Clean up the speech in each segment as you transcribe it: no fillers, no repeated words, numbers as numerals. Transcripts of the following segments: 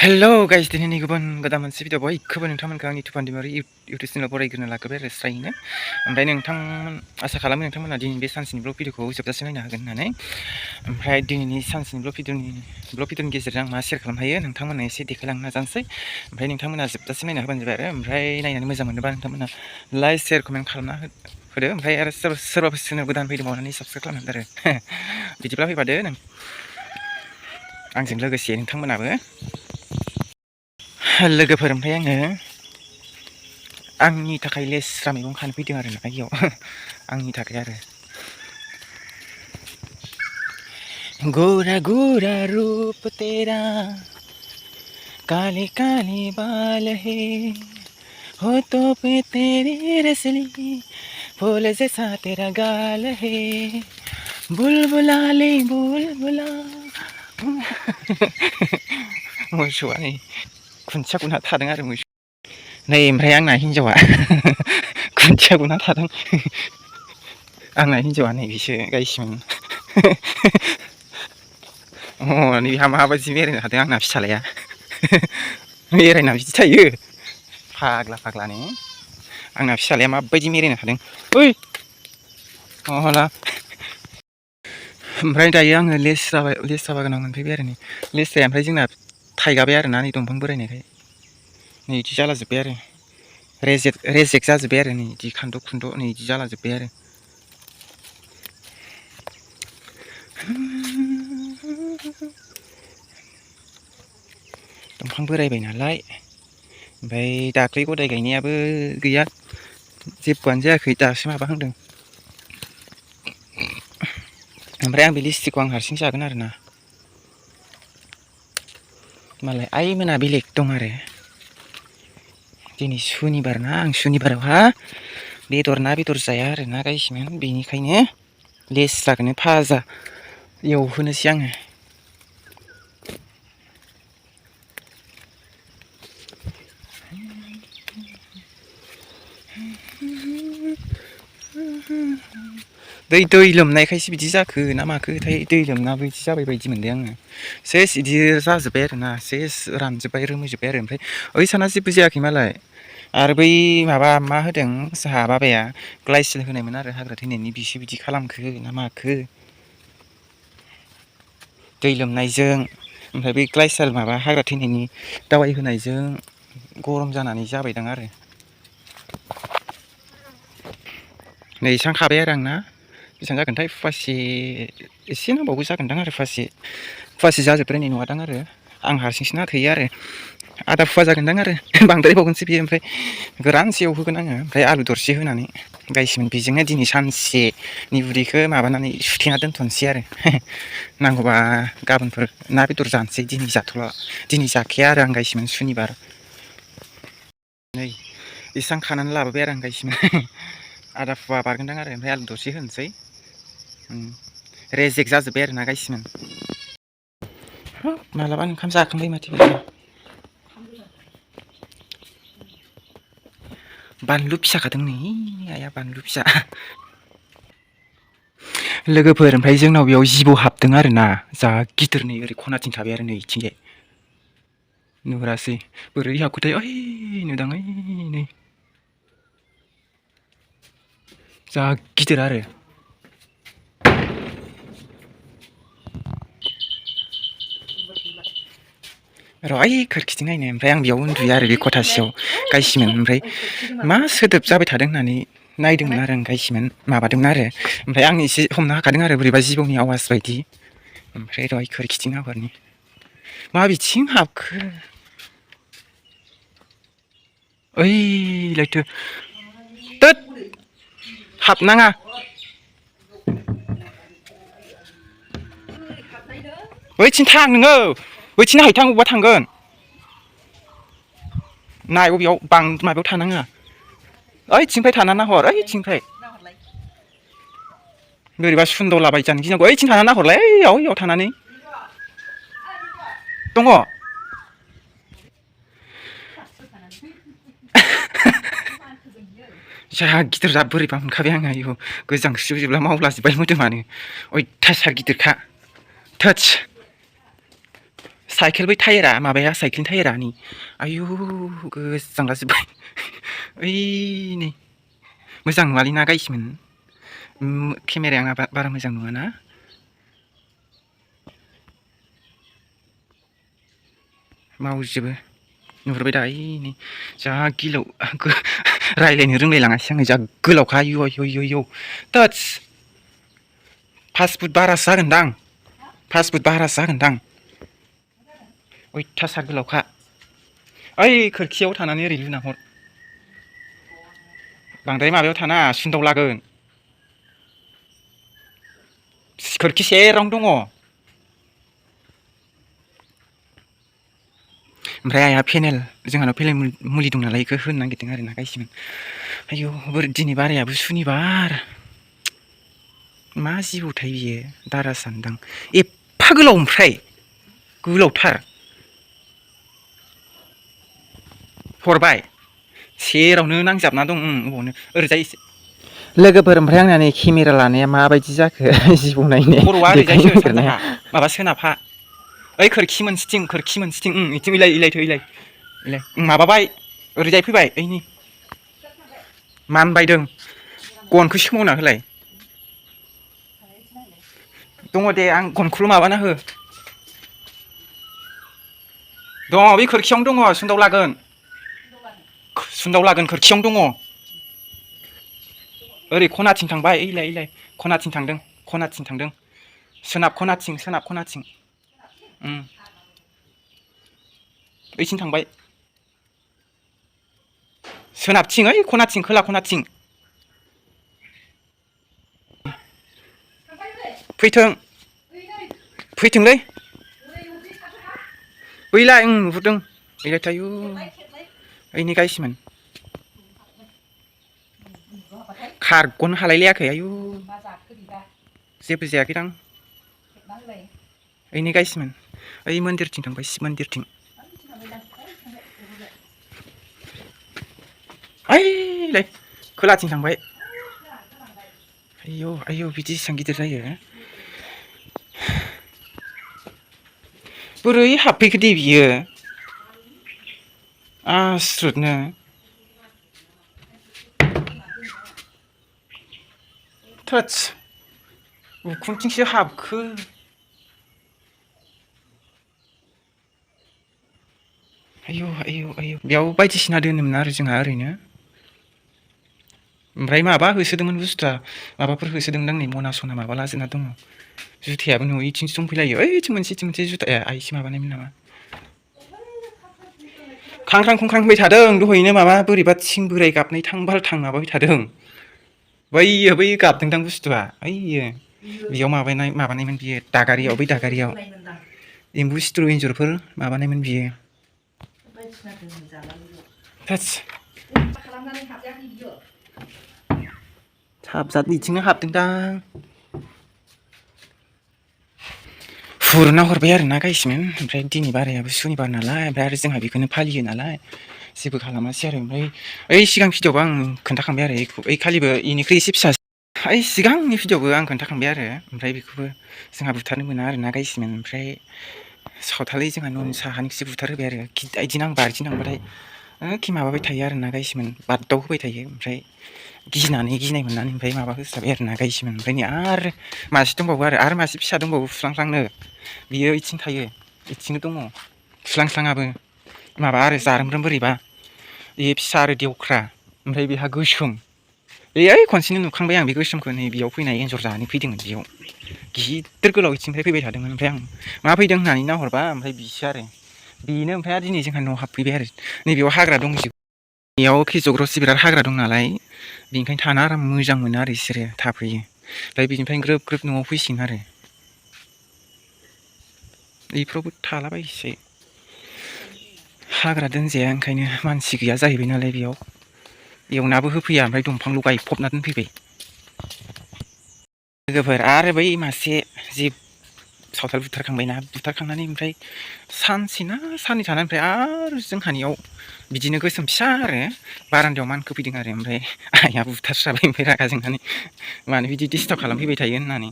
हेल' guys दिनैनि गोदान मोनसे भिडिअ बयखौबो नोंथांमोनखौ आंनि टुफान्दिमारि इउटुब चेनेलाव बरायग्रोनो लाग्रोबाय आरो स्रायनो ओमफ्राय नोंथांमोन आसा खालामो नोंथांमोना दिनै बे सानसेनि ब्लग भिडिअखौ जोबजासिम नायनो हागोन होननानै ओमफ्राय दिनैनि सानसेनि ब्लग भिडिअनि गेजेरजों आं मा शेयार खालामनो हायो नोंथांमोना एसे देखायलांनो नाजानोसै ओमफ्राय नोंथांमोना जोबजासिम नायनो हाबानो जाबाय आरो ओमफ्राय नायनानै मोजां मोनोबा नोंथांमोना लाइक शेयार कमेन्ट खालामना होदो ओमफ्राय आरो सोरबाफोर चेनेल गोदान फैदों मावनानै साबस्क्राइब खालामनो आरो बिदिब्ला फैफादो आंजों लोगोसे नोंथांमोनाबो लोगोफोर ओमफ्राय आंनि थाखाय लेस्रा मैगं खानो फैदों आरो ना इयाव आंनि थाखाय आरो गोरा गोरा रूप तेरा काले काले बाल है होठों पे तेरी रसली फूल जैसा तेरा गाल है बुलबुला ले बुलबुला मोसौआ नै खुन्थिया गुना थादों आरो मोसौ नै ओमफ्राय आंना हिन्जावा खुन्थिया गुना थादों आंना हिन्जावा नै बिसो गायसिमोन नैहा माबायदि बेरायनो हादों आंना फिसालाया बेरायना बिदि थायो फाग्लानो आंना फिसालाया माबायदि बेरायनो हादों ओइ होला ओमफ्राय दायो आङो लेस्रा बागानाव मोनफैबाय आरो नै लेस्राया ओमफ्राय जोंना थाइगाबाय आरो ना नै दंफां बोरायनायखाय नै बिदि जालाजोब्बाय आरो रेजेक जाजोब्बाय आरो नै बिदि खान्द' खुन्द' नै बिदि जालाजोब्बाय आरो दंफां बोरायबाय नालाय ओमफ्राय दाख्लै गदाय गायनायाबो गैया जेबोआनो जायाखै दासो माबाहांदों ओमफ्राय आं बे लिस्टिखौ आं हारसिं जागोन आरो ना मालाय आइमोना बेलेग दं आरो दिनै सुनिबार ना आं सुनिबारावहा बेदर जाया आरो ना गायसिमोन बेनिखायनो लेस्राखौनो भाजा एवहोनोसै आङो दै लोमनायखायसो बिदि जाखो ना माखोथाय दै लोमनाबो बिदि जाबाय बायदि मोनदों आङो सेस बिदि जाजोब्बाय आरो ना सेस रानजोब्बाय रोमोजोब्बाय आरो ओमफ्राय ओइ साना जेबो जायाखै मालाय आरो बै माबा मा होदों जोंहा बाबाया ग्लायसिल होनायमोन आरो हाग्रा थैनायनि बिसो बिदि खालामखो ना माखो दै लोमनायजों ओमफ्राय बै ग्लायसाल माबा हाग्रा थैनायनि दावाइ होनायजों गरम जानानै जाबायदां आरो नै इसां खाबाय आरो आंना बेसेबां जागोनथाय फवासे एसे नांबावगौ जागोनदां आरो फवासे जाजोबद्रायनाय नङादां आरो आं हारसिंसो नाथोयो आरो आदा फुवा जागोनदां आरो बांद्रायबावगोनसो बियो ओमफ्राय गोरानसे एवहोगोन आङो ओमफ्राय आलु दरसे होनानै गायसिमोन बेजोंनो दिनै सानसेनि उदैखौ माबानानै सुथेना दोनथ'नोसै आरो नांगौबा गाबोनफोर ना बेदर जानोसै दिनै जाखाया आरो आं गायसिमोन सुनिबार नै इसां खानानै लाबोबाय आरो आं गायसिमोन आदा फुवा बारगोनदां आरो ओमफ्राय आलु दरसे होनोसै रेजेक जाजोब्बाय आरो ना गायसिमोन मालाबा ओंखाम जाखांबाय माथो बानलु फिसा खादों नै आइया बानलु फिसा लोगोफोर ओमफ्राय जोंनाव बेयाव जिबौ हाबदों आरो ना जा गिदिर नै ओरै खनाथिं थाबाय आरो नै इथिंजाय नुहुरासै बोरै हाबखोथाय ओइ नुदां ओइ नै जा गिदिर आरो र' ओइ खोरखिथिं नायनो ओमफ्राय आं बेयाव उन्दुयो आरो बे खथासेयाव गायसिमोन ओमफ्राय मा सोदोब जाबाय थादों होननानै नायदोंमोन आरो आं गायसिमोन माबादोंमोन आरो ओमफ्राय आं एसे हमनो हाखादों आरो बोरैबा जिबौनि आवाज बायदि ओमफ्राय र' खोरखिथिं नाहरनि मा बिथिं हाबखो ओइलायथो थोद हाबनाङा बैथिं थां नोङो बैथिं हायथां बबेबा थांगोन नाय बबेयाव माबायाव थानाङा ओइथिंफ्राय थाना नाहर ओइथिंफ्राय बोरैबा सुन्दावलाबायजानो गिनांगौ ओइथिं थाना नाहरलाय ओइयाव थानानै दङ जा गिदिर जा बोरैबा मोनखाबाय आङो आयौ गोजांस्रिवजोबला मावलाजोब्बाय मोदोमानो अयथासार गिदिरखा थोदस साइकेल बै टायारा माबाया साइकेलनि टायारा नै आयु गोजांलाजोब्बाय ओइ नै मोजां नङालै ना गाइसमोन केमेराया आंना बारा मोजां नङाना मावजोबो नुहुरबाय दा ओइ नै जा गिलाव रायज्लायनो रोंलायलाङासै आङो जा गोलावखा आयु आयु आयु आयु टच 5 फुट बारासो जागोनदां 5 फुट बारासो जागोनदां अयथासार गोलावखा ओइ खोरखियाव थानानै ओरै लुना हर बांद्राय माबायाव थानाङा सुन्दाव लागोन खोरखि सेरावनो दङ ओमफ्राय आइया फेनेल जोंहानाव फेनेल मुलि दं नालाय बेखौ होनो नागिरदों आरो ना गाइसिमोन आयौ दिनै बारायाबो सुनिबार मा जिबौथाय बियो दारा सान्दां एफा गोलाव ओमफ्राय गोलावथार हरबाय सेरावनो नांजाबना दं अबावनो ओरैजाय एसे लोगोफोर ओमफ्राय आंना नै केमेरा लानाया माबायदि जाखो जिबौ नायनो खर'आ ओरैजायसो सानजाहा माबा सोनाबहा ओइ खोरखि मोनसेथिं इथिं इलायथो इलाय माबाबाय ओरैजाय फैबाय ओइनि मानबायदों गनखौ सोमावना होलाय दङ दे आं गनखौल' माबाना हो दङ बे खोरखियावनो दङ सुन्दाव लागोन खोरखियावनो दङ ओरै खनाथिं थांबाय इलाय खनाथिं थांदों सोनाब खनाथिं ओइथिं थांबाय सोनाबथिं ओइ खनाथिं खोला खनाथिं फैथोंलै बैलाय नुहुरदों ओइलाय आयु ओइनि गाइसमोन खारग'नो हालायलायाखै आयु जेबो जायाखैदां ओइनि गाइसमोन ओइ मन्दिरथिं थांबाय शिब मन्दिरथिं ओइलाय खोलाथिं थांबाय आयौ बिदि एसेबां गिदिर जायो बोरै हाबफैखो दे बियो आसुरितनो थोस उखुमथिंसो हाबखो आयौ बेयाव बायदिसिना दोनोमोन आरो जोंहा ओरैनो ओमफ्राय माबा होसोदोंमोन बुस्थुआ माबाफोर होसोदोंदां नै मना सना माबा लाजोबना दङ जुथायाबो नै इथिंसो दंफैलायो ओइथिं मोनसे जुथाया आइसो माबानायमोन नामा खांख्रां खुंख्रां होबाय थादों दहायनो माबा बोरैबा थिं बोराय गाबनाय थां बालथां माबाबाय थादों बै गाबदोंदां बुस्थुआ ओइयो बेयाव माबानायमोन बियो दागारियाव बै दागारियाव एम्बु सिथ्रु एन्जरफोर माबानायमोन बियो थोस इथिंनो हाबदोंदां हुरना हरबाय आरो ना गाइसमोन ओमफ्राय दिनै बारायाबो सुनिबार नालाय ओमफ्राय आरो जोंहा बेखौनो फालियो नालाय जेबो खालामासै आरो ओमफ्राय ओइ सिगां भिडिअ'आव आं खोन्थाखांबाय आरो ओइ खालिबो इनिख्रुइ एसे फिसा ओइ सिगांनि भिडिअ'बो आं खोन्थाखांबाय आरो ओमफ्राय बेखौबो जोंहा बुथारनो मोना आरो ना गाइसमोन ओमफ्राय सावथालै जोंहा न'नि साहानिखौसो बुथारहोबाय आरो बिदि नांबाथाय खि माबाबाय थायो आरो ना गाइसमोन बागदाव होबाय थायो ओमफ्राय गिनाय मोननानै ओमफ्राय माबा होस्राबाय आरो ना गाइसमोन ओमफ्राय नै आरो मासे दंबावो आरो मासे फिसा दंबावो फुस्लांस्लांनो बियो इथिं थायो इथिंनो दङ फुस्लांस्लाङाबो माबा आरो जारोमब्रोम बोरैबा बे फिसा आरो देवख्रा ओमफ्राय बेहा गोसोम ओइ खनसेनो नुखांबाय आं बे गोसोमखौ नै बेयाव फैनाय एन्जर जानो फैदोंमोन बेयाव गिदिर गोलाव इथिंनिफ्राय फैबाय थादोंमोन ओमफ्राय आं मा फैदों होननानै नाहरबा ओमफ्राय बिसो आरो बेनो ओमफ्राय दिनै जोंहा न'आव हाबफैबाय आरो नैबेयाव हाग्रा दंजोबो बेयाव खैजग्रसि बिराद हाग्रा दं नालाय बेनिखायनो थानो आराम मोजां मोनो आरो बिसोरो थाफैयो ओमफ्राय बिनिफ्रायनो ग्रोब न'आव फैसिगोन आरो बेफोरावबो थालाबायसै हाग्रा दोनजाया ओंखायनो मानसि गैया जाहैबाय नालाय बेयाव एवनाबो होफैया ओमफ्राय दंफांल' गायफबना दोनफैबाय लोगोफोर आरो बै मासे जि सावथाल बुथारखांनानै ओमफ्राय सानसे ना साननै थानानै ओमफ्राय आरो जोंहानियाव बिदिनो गोसोम फिसा आरो बारान्दायाव मानखोफैदों आरो ओमफ्राय आइया बुथारस्राबाय ओमफ्राय रागा जोंनानै मानो बिदि डिस्टार्ब खालामफैबाय थायो होननानै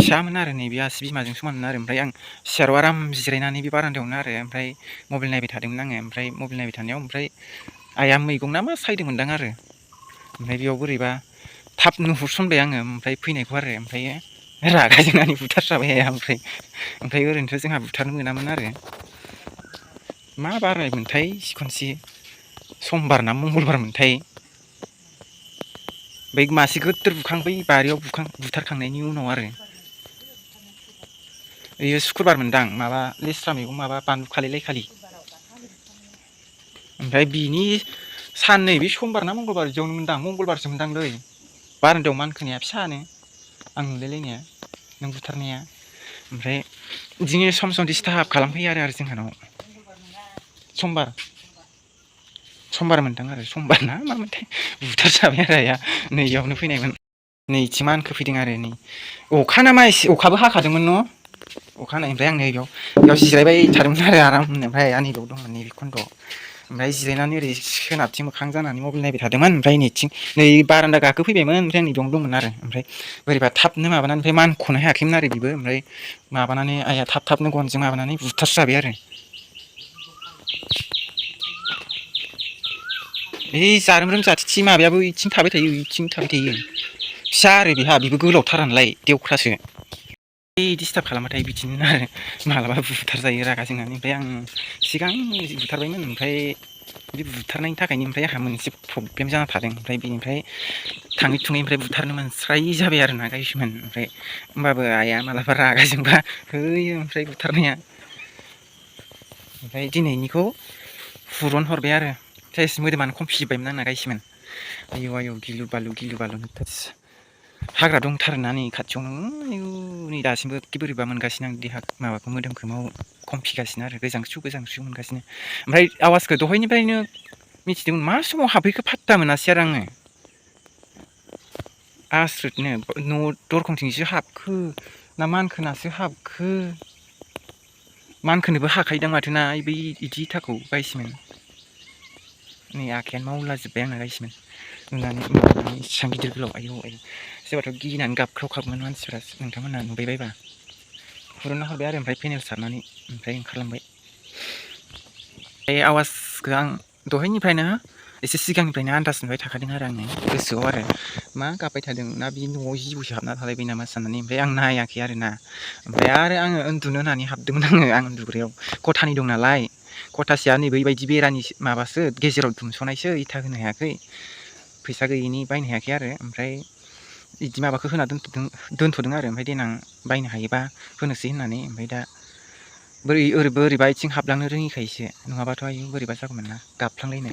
फिसामोन आरो नै बे आसि बिमाजों समानमोन आरो ओमफ्राय आं सियाराव आराम जिरायनानै बे बारान्दायावनो आरो ओमफ्राय मबाइल नायबाय थादोंमोन आङो ओमफ्राय मबाइल नायबाय थानायाव ओमफ्राय आइया मैगं ना मा सायदोंमोनदां आरो ओमफ्राय बेयाव बोरैबा थाब नुहुरसनबाय आङो ओमफ्राय फैनायखौ आरो ओमफ्राय रागा जोंनानै बुथारस्राबाय आइया ओमफ्राय ओरैनोथ' जोंहा बुथारनो मोनामोन आरो मा बारायमोनथाय खनसे समबार ना मंगलबारमोनथाय बै मासे गोदोर बुखांबाय बारियाव बुथारखांनायनि उनाव आरो बेयो सुक्रुबार मोनदां माबा लेस्रा मैगं माबा बानलु खालायलायखालि ओमफ्राय बिनि साननै बे समबार ना मंगलबार बिदियावनो मोनदां मंगलबारसो मोनदांलै बारान्दायाव मानखोनाया फिसानो आं नुलायलायनाया नों बुथारनाया ओमफ्राय बिदिनो सम सम डिस्टार्ब खालामफैयो आरो जोंहानाव समबार मोनदां आरो समबार ना मामोनथाय बुथारजाबाय आरो आइया नैयावनो फैनायमोन नैथिं मानखोफैदों आरो नै अखा नामा एसे अखाबो हाखादोंमोन न' अखा हानाय ओमफ्राय आं नै बेयाव जिरायबाय थादोंमोन आरो आरामनो ओमफ्राय आं नैबाव दंमोन नैबे खन्द'आव ओमफ्राय जिरायनानै ओरै सोनाबथिं मोखां जानानै मबाइल नायबाय थादोंमोन ओमफ्राय नैथिं नै बारान्दा गाखोफैबायमोन ओमफ्राय आं नै बेयावनो दंमोन आरो ओमफ्राय बोरैबा थाबनो माबानानै ओमफ्राय मानख'नो हायाखैमोन आरो बेबो ओमफ्राय माबानानै आइया थाबनो गनजों माबानानै बुथारस्राबाय आरो ओइ जारोमरोम जाथिथि माबायाबो इथिं थाबाय थायो फिसा आरो बेबो गोलावथार नालाय देवख्रासो डिस्टार्ब खालामबाथाय बिदिनो आरो मालाबा बुथारजायो रागा जोंनानै ओमफ्राय आं सिगां बुथारबायमोन ओमफ्राय बे बुथारनायनि थाखायनो ओमफ्राय आंहा मोनसे प्रब्लेम जाना थादों ओमफ्राय बेनिफ्राय थाङै थुङै ओमफ्राय बुथारनो मोनस्रायै जाबाय आरो ना गाइसमोन ओमफ्राय होमबाबो आइया मालाबा रागा जोंबा होयो ओमफ्राय बुथारनाया ओमफ्राय दिनैनिखौ हुरुन हरबाय आरो सेस मोदोमानो कमफिजोब्बायमोन आंना गाइसमोन आयौ गिलु बालु थोस हाग्रा दंथारोना नै खाथियावनो आयौ नै दासिमबो बोरैबा मोनगासिनो आं देहा माबाखौ मोदोमखौ कमफिगासिनो आरो गोजांस्रिउ मोनगासिनो ओमफ्राय आवाजखौ दहायनिफ्रायनो मिथिदोंमोन मा समाव हाबफैखो फात्ता मोनासै आरो आङो आसुरितनो न' दरखंथिंसो हाबखो ना मानखोनासो हाबखो मानखोनोबो हाखायोदां माथो ना बै बिदि इथाखौ गाइसमोन नै आखाइयानो मावलाजोब्बाय आंना गाइसमोन नुनानै इसेबां गिदिर गोलाव आयौ सोरबाथ' गिनानै गाबख्रावखागौमोन मानसिफ्रा नोंथांमोनहा नुबाय बायबा हुरुनना हरबाय आरो ओमफ्राय फेनेल सारनानै ओमफ्राय ओंखारलांबाय बे आवाजखौ आं दहायनिफ्रायनो एसे सिगांनिफ्रायनो आन्दाज मोनबाय थाखादों आरो आङो गोसोआव आरो मा गाबबाय थादों ना बे न'आव जिबौसो हाबना थालायबाय नामा साननानै ओमफ्राय आं नायाखै आरो ना ओमफ्राय आरो आङो उन्दुनो होननानै हाबदोंमोन आं उन्दुग्रायाव खथानि दं नालाय खथासेया नै बैबायदि बेरानि माबासो गेजेराव दुमस'नायसो इथा होनो हायाखै फैसा गैयिनि बायनो हायाखै आरो ओमफ्राय बिदि माबाखौ होना दोनथ'दों आरो ओमफ्राय देनां बायनो हायोबा होनोसै होननानै ओमफ्राय दा बोरैबा आथिं हाबलांनो रोङिखायसो नङाबाथ' आयु बोरैबा जागौमोन ना गाबफ्लांलायनो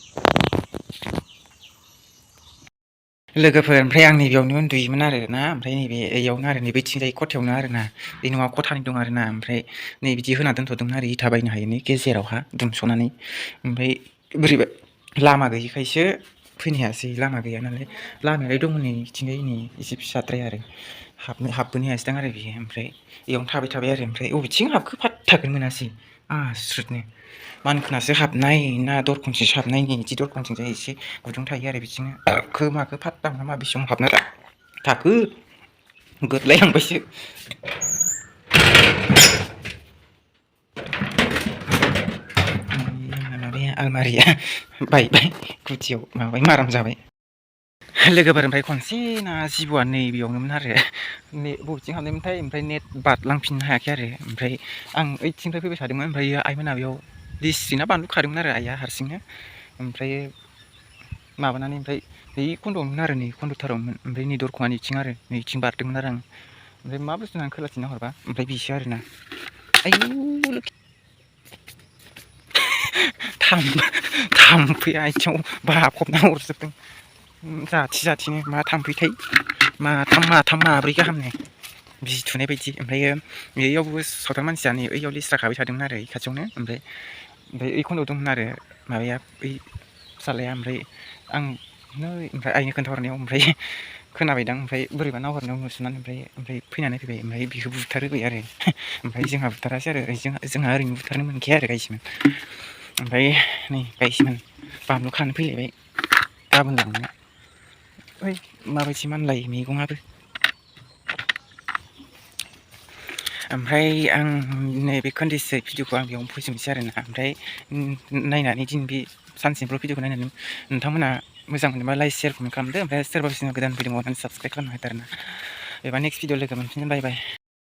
लोगोफोर ओमफ्राय आं नैबेयावनो उन्दुयोमोन आरो ना ओमफ्राय नैबे इयावनो आरो नैबेथिंजाय खथायावनो आरो ना बे न'आ खथानि दं आरो ना ओमफ्राय नै बिदि होना दोनथ'दोंमोन आरो इथा बायनो हायिनि गेजेरावहा दुमस'नानै ओमफ्राय बोरैबा लामा गैयिखायसो फैनो हायासै लामा गैया नालाय लामायालाय दंमोन नै बिथिंजाय नै एसे फिसाद्राय आरो हाबबोनो हायासैदां आरो बियो ओमफ्राय इयावनो थाबाय आरो ओमफ्राय बबेथिं हाबखो फात्ताखौनो मोनासै आसुरितनो मानखोनासो हाबनाय ना दरखंथिंसो हाबनाय नै बिदि दरखंथिंजाय एसे गुदुं थायो आरो बिथिंनो हाबखो माखो फात्ता मोना माबे समाव हाबना थाखो गोदलायलांबायसो माबाया आलमारिया बायबाय गुदियाव माबाबाय माराम जाबाय लोगोफोर ओमफ्राय खनसे ना जिबौआ नैबेयावनोमोन आरो बबेथिं हाबनायमोनथाय ओमफ्राय नेट बारलांफिननो हायाखै आरो ओमफ्राय आं ओइथिंनिफ्राय फैबाय थादोंमोन ओमफ्राय आइमोना बेयाव लिस्रि ना बानलु खादोंमोन आरो आइया हारसिंनो ओमफ्राय माबानानै ओमफ्राय बै खन्द'आवमोन आरो नै खन्द'थारावमोन ओमफ्राय नै दरखङा नैथिं आरो नैथिं बारदोंमोन आरो आं ओमफ्राय मा बुस्थु होननानै खोलाथिंना हरबा ओमफ्राय बिसो आरोना आयौ थाम्फैया आथिङाव बाफबना हरजोबदों जाथिनो मा थाम्फैथाय माथाम माब्रै गाहामनो बिजि थुनाय बायदि ओमफ्रायो बैयावबो सावथाल मानसिया नै ओइयाव लेस्रा खाबाय थादोंमोन आरो ओइ खाथियावनो ओमफ्राय ओइ खन्द'आव दंमोन आरो माबाया बै फिसाज्लाया ओमफ्राय आं ओमफ्राय आइनो खोन्थाहरनायाव ओमफ्राय खोनाबायदां ओमफ्राय बोरैबा नाहरनायाव नुसननानै ओमफ्राय फैनानै फैबाय ओमफ्राय बिखौ बुथारहोबाय आरो ओमफ्राय जोंहा बुथारासै आरो जोंहा ओरैनो बुथारनो मोनखाया आरो गाइसमोन ओमफ्राय नै गाइसमोन बानलु खानो फैलायबाय गाबोन लांनो ओइ माबायदि मानलायो मैगङाबो ओमफ्राय आं नैबे खोन्दिसे भिडिअखौ आं बेयावनो फोजोबनोसै आरोना ओमफ्राय नायनानै दिन बे सानसेनिफ्राय भिडिअखौ नायनानै नोंथांमोना मोजां मोनोबा लाइक शेयार कमेन्ट खालामदो ओमफ्राय सोरबा गोदान फैदोंबा अननानै साबस्क्राइब खालामना होदो आरोना एबा नेक्स्ट भिडिअ लोगो मोनफिनगोन बाय बाय